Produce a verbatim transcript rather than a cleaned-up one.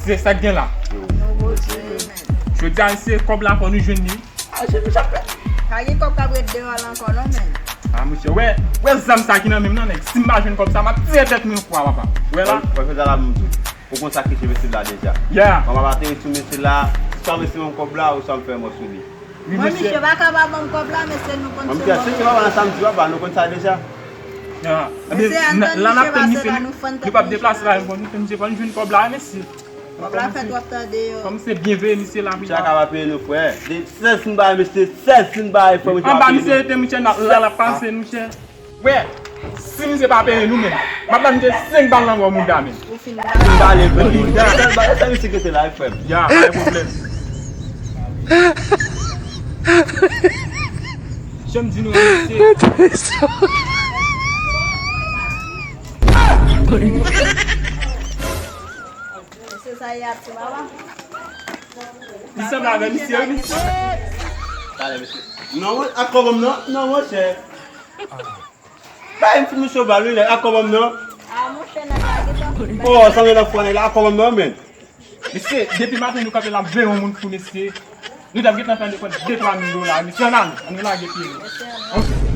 Se sa k gen la. Jodi a, se kòb la fò nou jwenn li. A, se misye ap fè. Pa gen kòb k ap ret deyò la ankò non, men. A, monchè, wè, wè zam sa ki nan men m nan, nèg. Si m pa jwenn kòb sa, m ap tire tèt mwen yon fwa, papa. Wè la. Wè, fè sa la, m di. Ou konn sa ki se mesye la deja. Yeah. Mwen pa te sou mesye la, swa mesye ban m kòb la, ou swa m fè mò sou li. Wi, mwen, mesye. Misye pa ka pa ban m kòb la, mesye, nou konn se mò. Mwen, misye, se pa nan sa m di, papa, nou konn sa deja. Yeah. Mesye, ann tann misye pase la, nou fann tann misye la. Li p ap deplase la, nou tann misye, fò nou jwenn kòb la, mesye. Kòb la fèt w ap tande yo. Kòm se byen vre, misye la. Misye a ka pa peye nou, frè. De sèz moun bay, mesye, sèz moun bay, frè, misye pa peye nou. Anba misye rete, misye, la, la, la pase, misye. Wè, si misye pa peye nou menm, m ap ba misye senk bal nan bò mouda menm. Ou fin bale. Fin bale, frè. Sèl bal, sèl misye ki te la, frè. Ya, pa gen pwoblèm. Jan m di nou, mesye. Mesye sa ye ap ti baba. Li sanble avè misye, wi, mesye. Talè, mesye. Non, mwen, ak kòb mwen, non, non, monchè. Bay m ti misye bal, wi, nèg, ak kòb mwen, non. A, monchè, nèg la gentan. Oh, sanble nan fwa, nèg la, ak kòb mwen, non, men. Mesye, depi maten nou kanpe la, m veye yon moun fou, mesye. Nou t ap gentan fè dekonn de twa mil dola, mesye, ann ale, ann lage pye nou. Mesye, ann ale.